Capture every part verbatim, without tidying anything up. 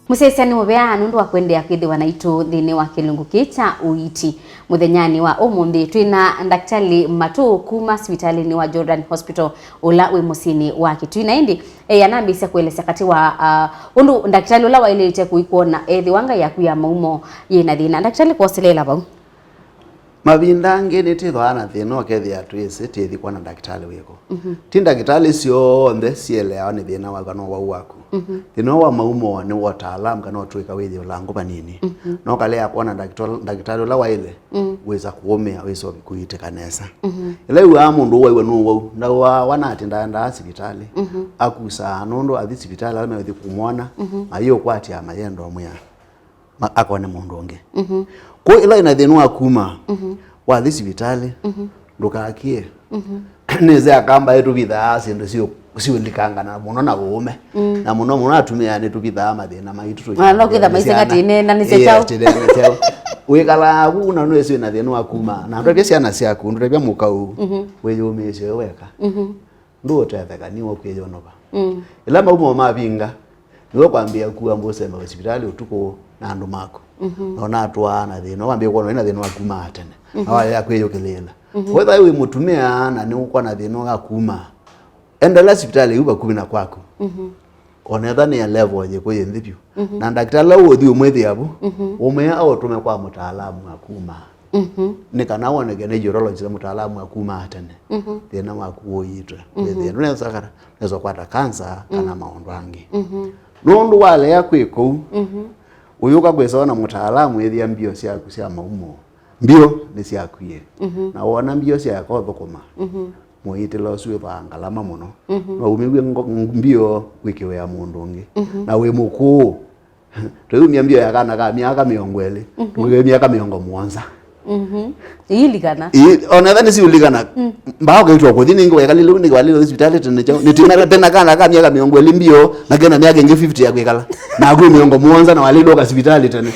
Mũsyaĩĩsya nĩ mũvea nũndũ wa kũendeea kwĩthĩwa naitũ nthĩnĩ wa kĩlungu kĩĩ kya ũiiti. Mũthenyanĩ wa ũmũnthĩ, twĩ na ndakĩtalĩ Matũ kuma sivitalĩnĩ wa Jordan Hospital, ũla wĩ mũsyĩnĩ wa Kitui. Na ĩndĩ, e, anambĩĩsya kũelesya katĩ wa, ah, ũndũ ndakĩtalĩ ũla waĩlĩte kũikwona ethĩwa ngai yaku ya maumo yĩ na thĩna. Ndakĩtalĩ, kwoseleela vau. Mavinda angĩ nĩtwĩthĩawa na thĩna ũkethĩa twĩsĩ tĩthi kwona ndakĩtalĩ wĩkũ. Mhm. Ti ndakĩtalĩ syonthe sieleawa nĩ thĩna waku kana ũwau waku. Mhm. Thĩna wa maumo nĩ wa ũtaalamu kana ũtw'ĩka wĩthĩe ũlangũ vanini. Mhm. No ũkalea kwona ndakĩtwa-, ndakĩtalĩ ũla waĩle, mm, wĩsa kũũmĩa, wĩsa kũiitĩka nesa. Mhm. Ĩla ĩw'aa mũndũ ũwaiwe nĩ ũwau, ndauaa wana atindaa ndaa sivitalĩ, mhm, akusaa nũndũ athi sivitalĩ ala meũthi kũmwona, mhm, mayĩũkwatya mayenda ũmwĩa ma-, akone mũndũ ũngĩ. Mhm. Kwoou ĩla wĩna thĩna wa kuma, mhm, wathi sivitalĩ, mhm, ndũkakie. Mhm. Nĩsĩ Akamba ĩtũvithaa syĩndũ siũ-, siũlikangana mũno na ũũme. Mm. Na mũno mũno atumĩa nĩtũvithaa mathĩna maitũ. Ah, no kwĩtha maisengati ĩneena nĩ sya kyaũ. Yes, ĩneena kyaũ. Wĩkalaa vu na nũĩsĩ wĩna thĩna wa kuma. Na ndũtavya syana syaku, ndũtavya mũka ũu. Mhm. Wĩyũmĩĩsye we weka. Mhm. Ndũũtetheka, nĩ ũkwĩyonova. Mm. Ĩla maumo mavinga, nĩwe ũkwambĩĩa kua mbũsemba sivitalĩ ũtukũ na andũ maku. Mhm. Na ũnatwaa na thĩna, wambĩĩa kwona wĩna thĩna wa kumaa tene. Mhm. Na waya kwĩyũkĩlĩĩla. Mhm. Wetha wĩ mũtumĩa na nĩũkwona thĩna wa kuma, endelea sivitalĩ yu vakuvĩ na kwaku. Mhm. Onetha nĩ ya level yĩkũ yĩ nthĩ vyũ. Mhm. Na ndakĩtalĩ ũla ũũthi ũmwĩthĩa vu, mhm, ũmwĩa aũtũme kwa mũtaalamu wa kuma. Mhm. Nĩ kana woneke nĩ urologist mũtaalamu wa kuma tene. Mhm. Thĩna waku ũiitwe. Mhm. Wĩthĩe ndũnesa kana nesa kwata cancer kana, mhm, maũndũ angĩ. Mhm. Nũndũ walea kwĩ kũu, mhm, ũyũka kwĩsawa na mũtaalamu ĩthĩa mbio syaku sya maumo. Mbio nĩsyakwie. Mhm. Na wona mbio syaeka ũthũkũma, mhm, mũiitĩla ũsu wĩthwaa ngalama mũno. Mhm. No umĩw'e ngo-, mbio wĩkĩwe ya mũndũ ũngĩ. Mhm. Na wĩ mũkũũ, tũiumya mbio ya kana ka myaka mĩongo ĩlĩ, mhm, tũkĩw'e myaka mĩongo mũonza. Mhm. Iilikana. Ii, ona etha nĩsiulikana, mm, mbaa ũkaitwa kũthi nĩngĩ wekalile ũu nĩngĩ walile ũthi sivitalĩ tene kyaũ. Nĩtina tena kana ka myaka mĩongo ĩlĩ mbio, na kena myaka ĩngĩ fifty ya kwĩkala. Na kwĩ mĩongo mũonza na walile ũka sivitalĩ tene.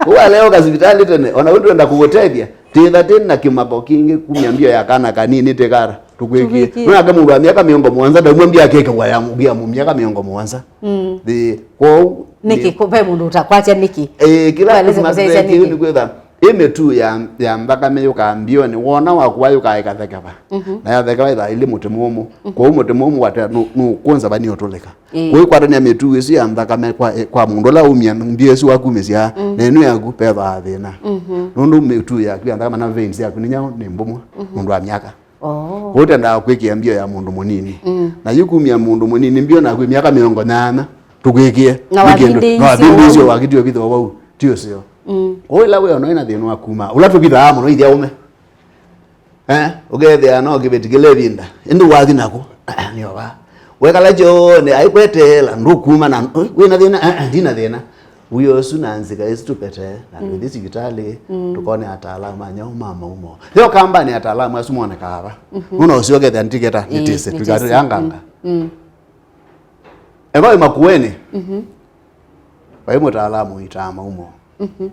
Ũu walea ũka sivitalĩ tene, ona ũndũ wenda kũũtethya, tĩtha tĩ na kĩmako kingĩ kumya mbio ya kana kanini tĩkara, tũkwĩkie. Tũkwĩkie. Nũnake mũndũ wa myaka mĩongo mũonza, ndaumwa mbio akĩkĩwa ya mũgia mũ myaka mĩongo mũonza. Mm. Thĩ, kwoou, nĩkĩ, nĩ kũ-, ve mũndũ ũtakwatya nĩkĩ? Ĩĩ, kĩla waeleze kũsyaĩĩsya nĩkĩ? Nĩ kwĩtha, ĩ mĩtu ya, ya nthakame yũkaa mbionĩ, wona wakuwa yũkaa ĩkathekeva. Mhm. Na yathekeva ĩthaa ilĩ mũtĩ mũmũ. Mhm. Kwoou mũtĩ mũmũ wate, nũ-, nũkũnza vani ũtũlĩka. Ĩĩ. Ũikwatania mĩtu ĩsu ya nthakame kwa, kwa mũndũ ũla umia mbio ĩsu wakumĩsya, mm, na ĩnu yaku, vethwaa thĩna. Mhm. Nũndũ mĩtu yaku ya nthakame na veins yaku nĩ nyaũ, nĩ mbũmũ, mhm, nũndũ wa myaka. Oh. Ũtendaa kwĩkĩa mbio ya mũndũ mũnini. Mm. Na yu kumia mũndũ mũnini mbio naku myaka mĩongo nyanya, tũkwĩkĩe. Na nĩ kĩndũ, wathindĩisyo na wathindĩisyo wau. Wakĩtie ũvitho wau, ti ũseo. Mm. Kwoou ĩla wĩona wĩna thĩna wa kuma, ũla tũvithaa mũno ithe aume. Eh, ũkethĩa no kĩveti kĩla ĩvinda. Ĩndĩ wathi naku, nĩova. Wekala kyoonĩ, aikweteela, ndũkuma na, "Oi, wĩna thĩna?" "Eh, eh, ndina thĩna." Wĩo ũsu na nzika ĩsu tũpete, na, mm, tũthi sivitalĩ, mm, tũkone ataalamu ma nyaũ ma maumo. Yo kambanĩ ataalamu asu monekaa va? Mhm. Nũna ũsu ũkethĩa nĩtĩketa, ĩĩ, nĩtĩsĩ, nĩtĩsĩ, tũikatũyanganga. Mm, mm. Eva wĩ Makueni, mhm, vai mũtaalamu ũitaa maumo. Mhm.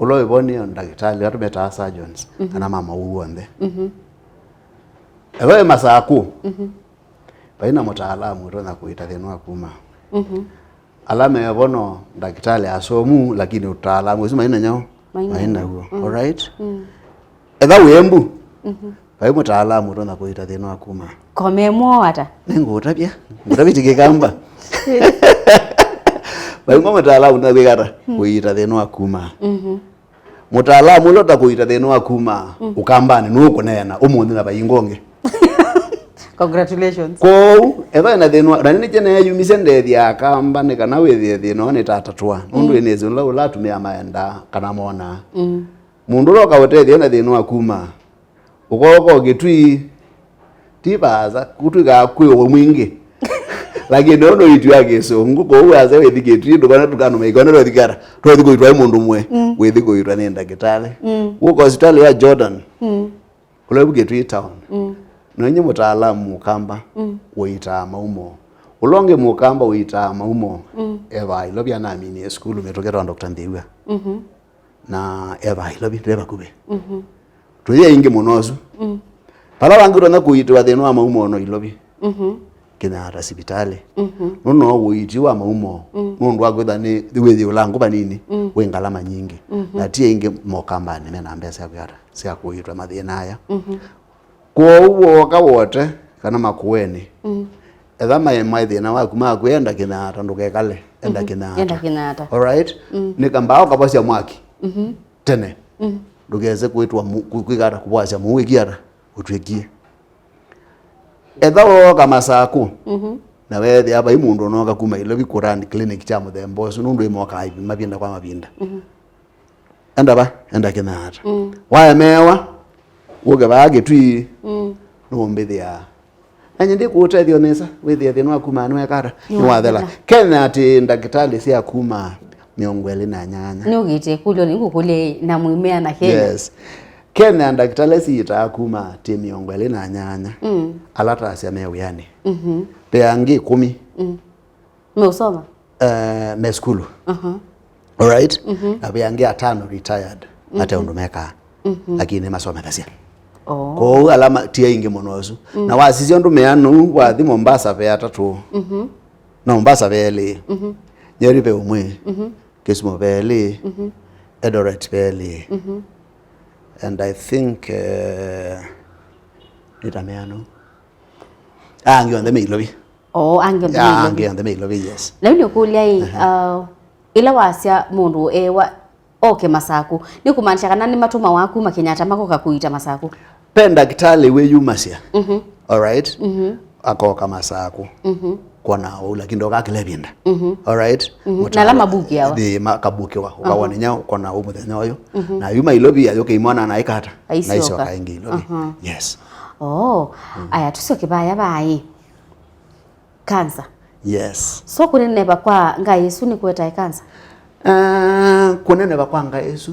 Ũla wĩ vo nĩ ndakĩtalĩ, ala tũmetaa surgeons, mhm, kana ma maũu onthe. Mhm. Ethwa wĩ Masakũ, mhm, vai na mũtaalamu ũtonya kũita thĩna wa kuma. Mhm. Ala me vo no ndakĩtalĩ asomu, lakini ũtaalamu ũsu mai na nyaũ? Mai na, mai naw'o. Mm. Alright? Mm. Ethwa wĩ Embu, mhm, vai mũtaalamu ũtonya kũita thĩna wa kuma. Komemwo ata? Nĩngũũtavya. Ngũtavĩtye Kĩkamba. Vai mo mũtaalamu ũtonya kwĩka ata? Mm. Kũita thĩna wa kuma. Mhm. Mũtaalamu ũla ũtakũita thĩna wa kuma, mm, Ũkambanĩ nũũkũneena ũmũnthĩ na vainga ũngĩ. Congratulations. Kwoou, ethwa ena thĩna wa, na nĩkyo neeyumisye ndeethya Akamba nĩ kana wĩthĩe thĩna ũũ nĩtatatũa. Nũndũ, mm, ĩnĩsĩ ũla, ũla atumĩa maendaa kana monaa. Mm. Mũndũ ũla ũkaũtethya ena thĩna wa kuma, ũkooka o Kĩtui, ti vaasa, kũtw'ĩkaa kwĩ ũwau mwingĩ. Lakini ũũ nĩ ũiiti wa Kĩsũngũ, kwoou asa wĩthi Kĩtui, ndũkona tũkanũma ikona twĩthi kara, twĩthi kũitwa nĩ mũndũ mwe, mm, wĩthi kũitwa nĩ ndakĩtalĩ. Mm. Ũka hospitali ya Jordan, mm, ũla wĩ Kĩtui town. Mm. Na inye mũtaalamu Mũkamba, mm, ũitaa maumo. Ũla ũngĩ Mũkamba ũitaa maumo, mm, ethwaa Ilovi anaminie sukulu mĩtũkĩ etawa Doctor Nthĩw'a. Mhm. Na ethwaa Ilovi, ve vakuvĩ. Mhm. Tũyĩ aingĩ mũno asu. Mm. Vala vangĩ ũtonya kũitĩwa thĩna wa maumo no Ilovi. Mhm. Kenyatta sivitalĩ. Mhm. Nũndũ no ũiiti wa maumo, mm, nũndũ wa kwĩtha nĩ wĩthĩ ũlangũ vanini, mm, wĩ ngalama nyingĩ. Mhm. Na ti aingĩ mokambanĩ mena mbesa sya kwĩata, sya kũiitwa mathĩna aya. Mhm. Kwoou wooka wote, kana makũenĩ, mm, etha maĩ maĩ thĩna waku maku, enda Kenyatta, ndũkekale, enda, mhm, Kenyatta. Enda Kenyatta. Alright? Mm. Nĩ kambao kavasya mwaki. Mhm. Tene. Mm. Ndũkese kwĩtwa mu-, kwĩ-, kwĩkata kũvwasya mũu wĩkiata, ũtw'ĩkie. Etha wooka Masakũ, mhm, na weethĩa vai mũndũ ũnooka kuma Ilovi kũrani clinic kya mũthemba ũsu, nũndũ ĩmokaa mavinda kwa mavinda. Mhm. Enda va, enda Kenyatta. Mm. Waemeewa, ũke vaa Kĩtui, mm, nũmbĩthĩaa. Na nyie ndĩkũũtethya nesa, wĩthĩe thĩna wa kuma nĩwekata, nĩwathela. Nĩwathela. Kenya atĩ ndakĩtalĩ sya kuma mĩongo ĩlĩ na nyanya. Nĩũkĩte kũlyo, nĩngũkũlya na mwĩmea na Kenya. Yes. Kenya ndakĩtalĩ siitaa kuma ti mĩongo ĩlĩ na nyanya. Mm. Ala tasya me wĩanĩ. Mhm. Ve angĩ ĩkũmi. Mm. Meũsoma? Eh, me sukulu. Aha. Alright? Mhm. Na ve angĩ atano retired. Mhm. Mate ũndũ mekaa. Mhm. Lakini nĩmasomethasya. Oh. Kwoou ala ma-, ti aingĩ mũno asu. Mm. Na wasisya ũndũ meanũ, wathi Mombasa ve atatũ. Mhm. No, Mombasa ve elĩ. Mhm. Nyeri ve ũmwe. Mhm. Kisumu ve elĩ. Mhm. Eldoret ve elĩ. Mhm. And I think, eh, nĩ ta meanũ. Angĩ onthe me Ilovi. Oo, angĩ onthe me Ilovi. Angĩ onthe me Ilovi, yes. Na yu nĩũkũlya ĩ, aha, uh, ĩla wasya mũndũ ewa oke Masakũ, nĩ kũmaanisha kana nĩmatũmawa kuma Kenyatta makoka kũita Masakũ? Ve ndakĩtalĩ wĩyumasya. Mhm. Alright? Mhm. Akoka Masakũ. Mhm. Kwona ũu, lakini ndoka kĩla ĩvinda. Mhm. Alright? Mhm. Na ala mabukĩawa? Ĩĩ, makabukĩwa. Aha. Ũkawona inya ũkona ũu mũthenya ũyũ. Mhm. Na yuma Ilovi ayũke imwana na aikata. Aisyoka. Na aisoka ĩngĩ Ilovi. Aha. Yes. Oh, mm, aya, tũsyoke vaya vai. Cancer. Yes. So kũneneva kwa ngaĩ ĩsu nĩkũetae cancer? Ah, kũneneva kwa ngaĩ ĩsu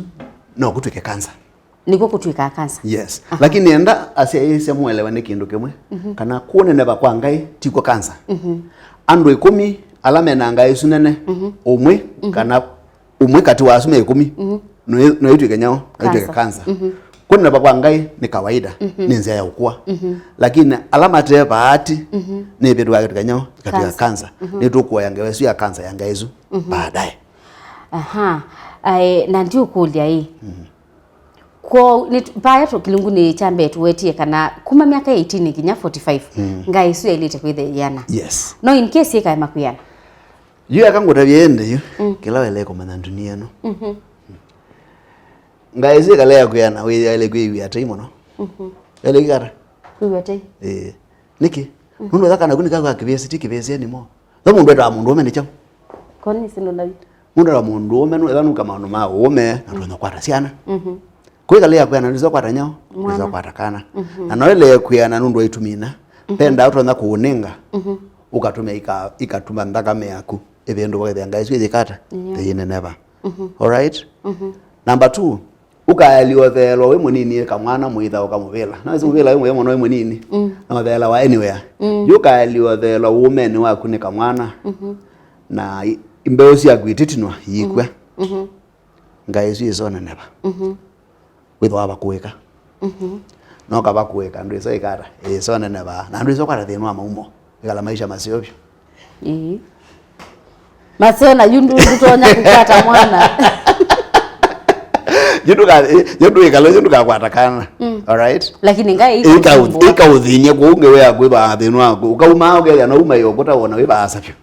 no kũtw'ĩke cancer. Nĩkw'o kũtw'ĩkaa cancer. Yes. Aha. Lakini enda asyaĩĩsya mũelewe nĩ kĩndũ kĩmwe, mhm, kana kũneneva kwa ngaĩ tikw'o cancer. Mhm. Andũ ĩkũmi ala mena ngaĩ ĩsu nene, mhm, ũmwe, mhm, kana ũmwe katĩ wa asu me ĩkũmi, mhm, no, no ĩtw'ĩke nyaũ, no ĩtw'ĩke cancer. Cancer. Mhm. Kũneneva kwa ngaĩ nĩ kawaida, mhm, nĩ nzĩa ya ũkũa. Mhm. Lakini ala mate vaati, mhm, nĩ ĩvĩtũka ĩkatw'ĩka nyaũ, ĩkatw'ĩka cancer. Cancer. Mhm. Nĩtũkũoya ngewa ĩsu ya cancer ya ngaĩ ĩsu, mhm, baadaye. Aha. Ae, na ndiũkũlya ĩ. Mhm. Kwoou, nĩ, vaya tũ kĩlungunĩ kya mbee tũwetie kana kuma myaka eighteen nginya forty-five, mm, ngaĩ ĩsu yaĩlĩte kwĩthĩa ĩana. Yes. No in case yĩkaema kwĩana? Yu eka ngũtavye ĩndĩ yu, mm, kĩla waĩle kũmanya ndunia ĩno. Mhm. Ngaĩ ĩsu ĩkale ya kwĩana, wĩ-, yaĩle kwĩw'a tei mũno. Mhm. Yaĩle kwĩkata? Kwĩw'a tei. Ĩĩ. Nĩkĩ? Mhm. Nũndũ ethwa kana kuni kakwa kĩvĩsĩ, ti kĩvĩsĩ anymore. Ethwa mũndũ etawa mũndũũme nĩ kyaũ? Koni sino nayo. Mũndũ etawa mũndũũme, nũ-, ethwa nũka maũndũ ma ũũme, na tũnya kwata syana. Mhm. Kwĩkala ya kwĩana ndũsĩ kwata nyaũ, mwana. Ndũsĩ kwata kana. Mhm. Na no ĩle kwĩana nũndũ wa itumi ina. Mhm. Penda ũtonya kũũnenga, mhm, ũkatũmĩa ika-, ikatuma nthakame yaku ĩvĩndũka, ĩthĩa ngaĩ ĩsu ĩyĩkata, yeah, ĩyĩneneva. Mhm. Alright? Mhm. Number two, ũkaelya ũtheelwa wĩ mũnini, kamwana mũitha ũkamũvĩla. Na wĩsĩ mũvĩla wĩ mũya mũno wĩ mũnini. Mm. Na ũtheelawa anywhere. Mm. Yu ũkaelya ũtheelwa ũũmenĩ waku nĩ kamwana. Mhm. Na i-, mbeũ syaku ititinwa, iikw'a. Mhm. Mhm. Ngaĩ ĩsu ĩsoneneva. Mhm. Wĩthwa vakũĩka. Mhm. No kavakũĩka, ndwĩsa ĩkata, ĩsoneneva. Na ndwĩsa kwata thĩna wa maumo. Ĩkala maisha maseo vyũ. Ĩĩ. Maseo na yu ndu-, ndutonya kũkwata mwana. Yu ndũka-, yu ndwĩkala, yu ndũkakwata kana. Mm. Alright? Lakini ngaĩ ĩka-, ĩkaũthiny'a kũu ngewa yaku ĩvaa thĩna waku. Ũkauma ũkethĩa na uma ĩokuta wona wĩ vaasa vyũ.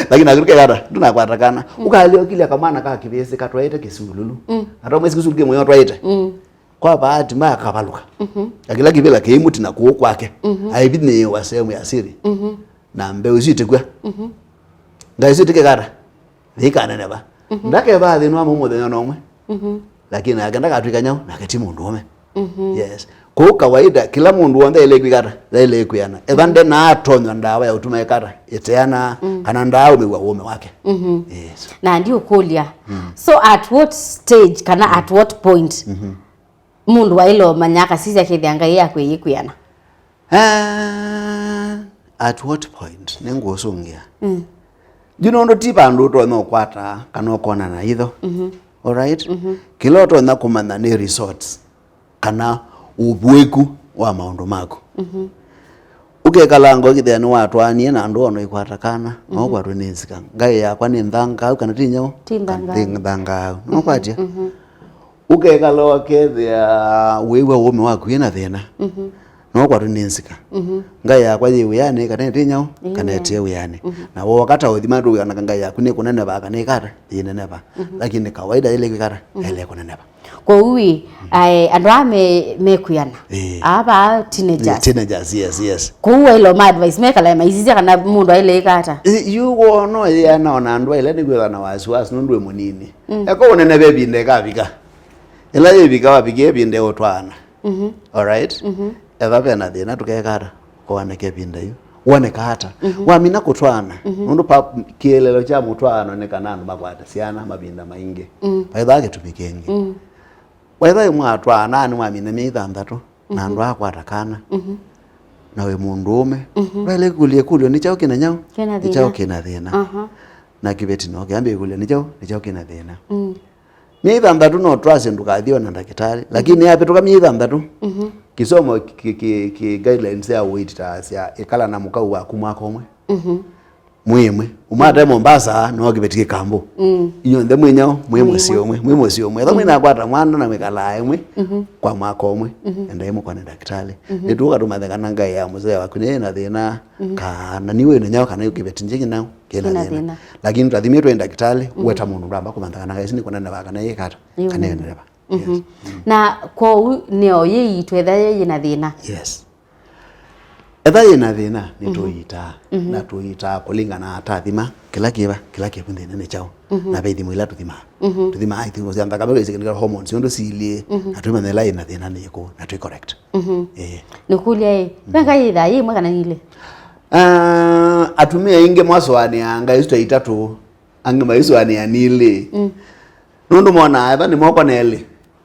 Lakini akĩtu kekata, ndũnakwata kana. Mm. Ũkalyokilya kamwana ka kĩvĩsĩ katwaĩte kĩsululu. Mm. Atwa mwĩsĩ kĩsululu kĩmwe ũtwaĩte. Mm. Kwa bahati mbaya akavalũka. Mhm. Na kĩla kĩvĩla kĩimũtina kũũ kwake. Mhm. Aivinĩĩwa sehemu ya siri. Mhm. Na mbeũ isu itĩkw'a. Mhm. Ngaĩ isu itĩkekata. Nĩikaneneva. Mhm. Ndakevaa thĩna wa mũndũ mũthenya ona ũmwe. Mhm. Lakini nake ndakatw'ĩka nyaũ, nake ti mũndũũme. Mhm. Yes. Kũu kawaida, kĩla mũndũ w'onthe aĩle kwĩkata, aĩle kwĩana. Ethwa, mhm, ndenatonywa ndawa ya ũtuma ĩkata, ĩteana, mm, kana ndaaũmĩw'a ũũme wake. Mhm. Yes. Na ndiũkũlya. Mm. So at what stage kana, mm, at what point, mhm, mũndũ waĩle ũmanya akasisya akethĩa ngaĩ yakwe ĩyĩkwĩana? Ah, at what point? Nĩngũsũngĩa. Mm. Yu nũndũ ti vandũ ũtonya ũkwata kana ũkona na itho. Mhm. Alright? Mhm. Kĩla ũtonya kũmanya nĩ results kana ũvuĩku wa maũndũ maku. Mhm. Ũkekala ngo kĩthĩa nĩwatwaanie na andũ ona ikwata kana, no ũkwatwe nĩ nzika. Ngai yakwa nĩ nthangaau kana ti nyaũ? Ti nthangaau. Ti nthangaau. No ũkwatya? Ũkekala ũkethĩa wĩw'a ũũme waku wĩ na thĩna. No ũkwatwe nĩ nzika. Ngai yakwa yĩ wĩanĩ kana ĩtĩ nyaũ? Kana ĩtĩ wĩanĩ. Na wooka ta ũthima ndũwĩana ngai yaku nĩ kũneneva kana ĩkata yĩneneva. Lakini kawaida ĩlĩ kwĩkata, ĩlĩ kũneneva. Kwoou ĩ, ae, andũ aa me, mekwĩana. Ĩĩ. Aa vaa teenagers. Ĩĩ, teenagers, yes, yes. Kwoou waĩle ma advice mekalae maisisya kana mũndũ aĩle ĩka ata? Ĩ, yu woo no yĩana ona andũ aĩle nĩkwĩthwa na wasiwasi nũndũ wĩ mũnini. Eka ũnene ve ĩvinda ĩkavika. Ĩla yĩvika wavikie ĩvinda ĩũtwaana. Alright? Etha ve na thĩna tũkeka ata? Kũanĩka ĩvinda yu. Woneka ata? Wamina kũtwaana. Nũndũ pa kĩeleelo kya mũtwaano nĩ kana andũ makwate syana mavinda maingĩ. Vaithaa kĩtumi kĩngĩ. Waitha ĩmwe atwaana nĩ wamina myei thanthatũ na andũ akwata kana. Na wĩ mũndũũme. Waĩle kũlya ĩkũlyo nĩ kyaũ kĩna nyaũ? Kĩna thĩna. Nĩ kyaũ kĩna thĩna? Na kĩveti no kĩambĩe kũlya nĩ kyaũ? Nĩ kyaũ kĩna thĩna? Myei thanthatũ no twasye ndũkathi ona ndakĩtalĩ, lakini yapĩtũka myei thanthatũ, kĩsomo kĩ, kĩ, kĩ guidelines ya ũiiti ta sya ĩkala na mũkau waku mwaka ũmwe. Mwĩ ĩmwe. Umate Mombasa, no kĩveti kĩkambũ. Inyuonthe mwĩ nyaũ, mwĩ mũsyĩ ũmwe, mwĩ mũsyĩ ũmwe. Etha mwĩnakwata mwana na mwĩkalaa ĩmwe kwa mwaka ũmwe, endai mũkone ndakĩtalĩ. Nĩtũka tũmatheka na ngai ya mũsee waku nĩ na thĩna, kana nĩ wĩ na nyaũ, kana yu kĩveti njĩ kĩna kĩna thĩna. Lakini twathimĩtwe nĩ ndakĩtalĩ, weta mũndũ ndwamba kũmantha kana ngaisi nĩ kũneneva kana yĩkata, kana yĩneneva. Yes. Na kwoou nĩyo yĩiitwe etha yĩ na thĩna? Yes. Etha yĩ na thĩna, nĩtũiitaa. Na tũiitaa kũlingana na tathima kĩla kĩva, kĩla kĩvu thĩna nĩ kyaũ. Na ve ithimo ila tũthimaa. Tũthimaa ithimo sya nthakame, ila isikĩnĩka hormones, ũndũ silyĩ, na tũimanya ĩla yĩ na thĩna nĩ ĩkũ, na twĩ correct. Ĩĩ. Nĩkũlya ĩ, ve ngai yĩthaa yĩ ĩmwe kana nilĩ? Ah, atumĩa aingĩ mwasũanĩaa ngai isu ta itatũ, angĩ maisũanĩa nilĩ. Nũndũ monaa eva nĩ moko nelĩ,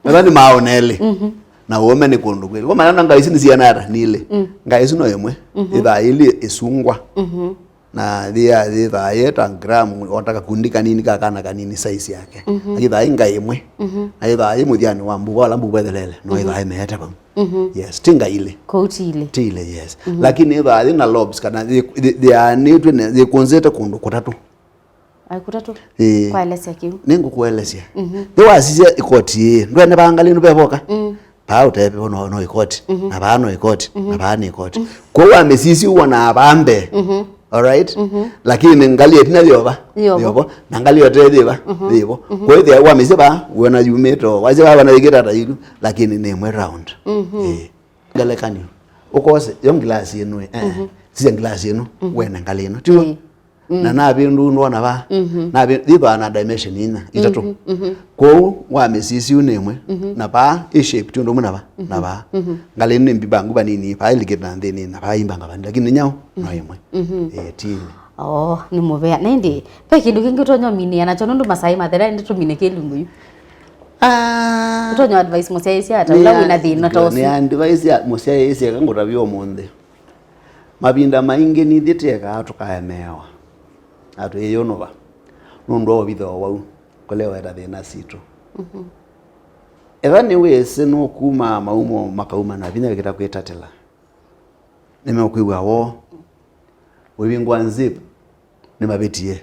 eva nĩ maaũ nelĩ, na ũũme nĩ kũndũ kwĩlĩ. Kwa maana ngai isu nĩsiana ata nilĩ? Ngai isu no ĩmwe. Ĩthaa yĩlĩ ĩsungwa. Na yĩya yĩthaa yĩ ta gram, o ta kakundi kanini ka kana kanini size yake. Na yĩthaa yĩ ngai ĩmwe. Na yĩthaa yĩ mũthyanĩ wa mbuva, ala mbuva ĩthelele, no ĩthaa ĩmeete vau. Yes, ti ngai ilĩ. Kũu ti ilĩ. Ti ilĩ, yes. Lakini ĩthaa yĩ na lobes, kana yĩ, yĩ, yĩaanĩtw'e na yĩkũnzĩte kũndũ kũtatũ. Ai, kũtatũ? Ĩĩ. Kwaelesya kĩu. Nĩngũkũelesya. Nĩ wasisya ĩkoti ĩĩ, ndwene vaa ngalĩ ĩno vevoka? Vaa ũtee vevo no, no ĩkoti. Na vaa no ĩkoti. Na vaa nĩ ĩkoti. Kwoou wamĩsisya wonaa vaa mbee. Alright? Lakini ngalĩ ĩtina yĩova. Yĩovo. Yĩovo. Na ngalĩ yote yĩva? Yĩvo. Kwoou ĩthĩa wamĩsya vaa, wona yumĩte o. Wasya vaa, wona yĩkĩte ata ilu, lakini nĩ ĩmwe round. Ĩĩ. Ngelekany'o. Ũkose, yo ngilasi ĩno, eh, sisya ngilasi ĩno, wene ngalĩ ĩno. Tiw'o? Ĩĩ. Na navĩndũu ndwona vaa, navi-, yĩthwaa na dimension inya, itatũ. Kwoou wamĩsisya yu nĩ ĩmwe, na vaa ĩ shape ti ũndũ ũmwe na va, na vaa. Ngalĩ ĩno nĩ mbibangu vanini, vaa ĩlikĩte na nthĩnĩ, na vaa imbanga vanini, lakini nĩ nyaũ, no ĩmwe. Ĩĩ, ti ilĩ. Oh, nĩ mũvea. Na ĩndĩ, ve kĩndũ kĩngĩ ũtonya ũminĩa nakyo, nũndũ masaa mathela, ĩndĩ tũmine kĩlungu yu. Ah, ũtonya advice mũsyaĩĩsya ata, ũla wĩna thĩna ta ũsu? Nĩ advice ya mũsyaĩĩsya eka ngũtavya ũmũnthĩ. Mavinda maingĩ nithyĩ tyekaa tũkaemeewa na twĩyũnũva nũndũ wa ũvitho wau kũleweta thĩna sitũ. Ethwa nĩwĩsĩ nũkumaa maumo makauma na vinya wĩkĩta kwĩtatĩla, nĩmeũkwĩw'a woo. Wĩvingũa nzip, nĩmavĩtie.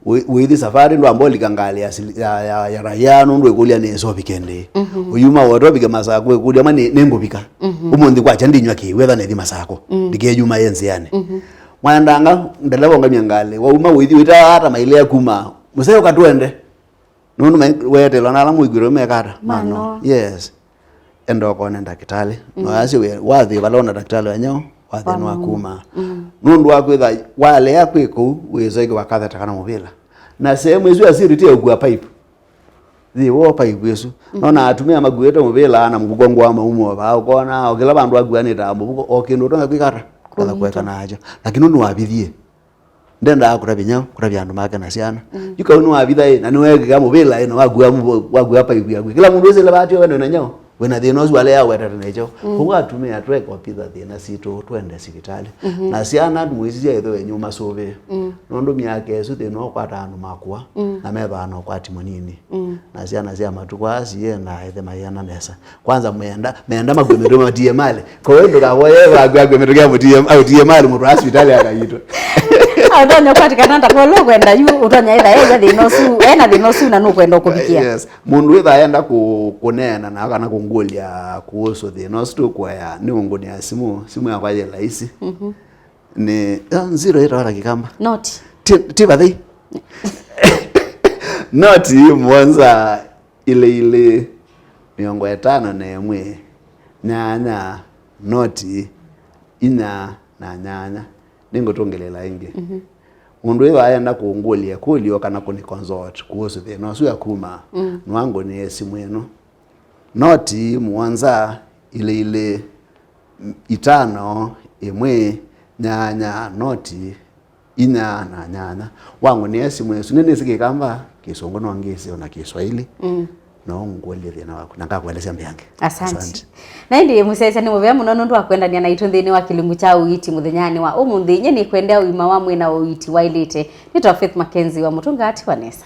Wĩ-, wĩithi safarĩ ndwamba ũlika ngalĩ ya sili-, ya, ya, ya raia nũndũ ĩkũlya nĩ ĩsovike ndĩĩ. Ũyuma wota ũvike Masakũ ĩkũlya ma nĩ, nĩngũvika. Ũmũnthĩ kwakya ndinyw'a kĩw'ũ etha nĩthi Masakũ. Ndikeyuma ĩ nzĩanĩ. Mwaendanga, ndeleva ũngamya ngalĩ, wauma ũithi wĩtaa ata mailea kuma. Mũseo katwende. Nũndũ me-, weetelwa na ala mũikwĩtwe mekata? Mano. Mano. Yes. Enda ũkone ndakĩtalĩ. No asyo we, wathi vala ona ndakĩtalĩ wa nyaũ, wathi nĩ wa kuma. Nũndũ wa kwĩtha, walea kwĩ kũu, wĩsokĩwa katheta kana mũvĩla. Na sehemu ĩsu ya siri ti ya ũkua pipe. Thi wo pipe ĩsu. Nona atumĩa makuĩte mũvĩla na mũvuko ngwa maumo vaa, ũkona o kĩla vandũ akuanĩte mũvuko, o kĩndũ ũtonga kwĩkata. Kũnyita. Kũeka nakyo. Lakini nũndũ wavithie. Ndendaa kũtavya nyaũ, kũtavya andũ make na syana. Yu kau nĩwavitha ĩ, na nĩweekĩa mũvĩla ĩ, na wakua mũvo-, wakua paivu yaku. Kĩla mũndũ wĩsĩle vaa tyo we nĩ na nyaũ. Wĩna thĩna ũsu alea wetete naikyo. Mm. Kwoou atumĩa twekopitha thĩna sitũ twende sivitalĩ. Mhm. Na syana mwĩsisya ĩtho wenyu masũvĩe. Mm. Nũndũ myaka ĩsu thĩna ũkwata andũ makũa, mm, na methana ũkwati mũnini. Mm. Na syana sya matukũ aa siendaa ĩthe maiana nesa. Kwanza menda, menda makue mĩtwe matie malĩ. Kwa hiyo ndũkavoye waku akue mĩtwe kĩa mũtie, autie malĩ mũtũ wa sivitali akayitwa. Ũtonya ũkwati kana ndakolo kwenda yu, ũtonya ĩtha ĩtha thĩna ũsu, ena thĩna ũsu na nũkwenda ũkũvikia. Yes. Mũndũ wĩthaa enda kũ-, kũneena na kana kũngũlya kuhusu thĩna ũsu tũkũea, nĩ ũngũnĩa simũ, simũ yakwa yĩ laisi. Mhm. Nĩ, eh, zero ĩtawa na Kĩkamba? Noti. Ti, ti vathei? Noti mũonza ilĩ ilĩ, mĩongo ĩtano na ĩmwe, nyanya, noti, inya na nyanya. Nĩngũtũngĩlĩla ĩngĩ. Mhm. Mũndũ wĩthaa enda kũngũlya ĩkũlyo kana kũni consult kuhusu thĩna ũsu akuma, mm, nĩwangũnĩe simũ ĩno. Noti mũonza ilĩ ilĩ, itano ĩmwe, nyanya, noti, inya na nyanya. Wangũnĩe simũ ĩsu. Nĩnĩsĩ Kĩkamba, Kĩsũngũ no ngĩsĩ, ona Kĩswaili. Mm. No ngũlye thĩna waku, na ngakũelesya mbeange. Asante. Asante. Na ĩndĩ mũsyaĩĩsya nĩ mũvea mũno nũndũ wa kwendania naitũ nthĩnĩ wa kĩlungu kya ũiiti mũthenyanĩ wa ũmũnthĩ. Nyie nĩkwendea ũima wa mwĩ na ũiiti waĩlĩte. Nĩtawa Faith Mackenzie wa Mũtũngati wa Nesa.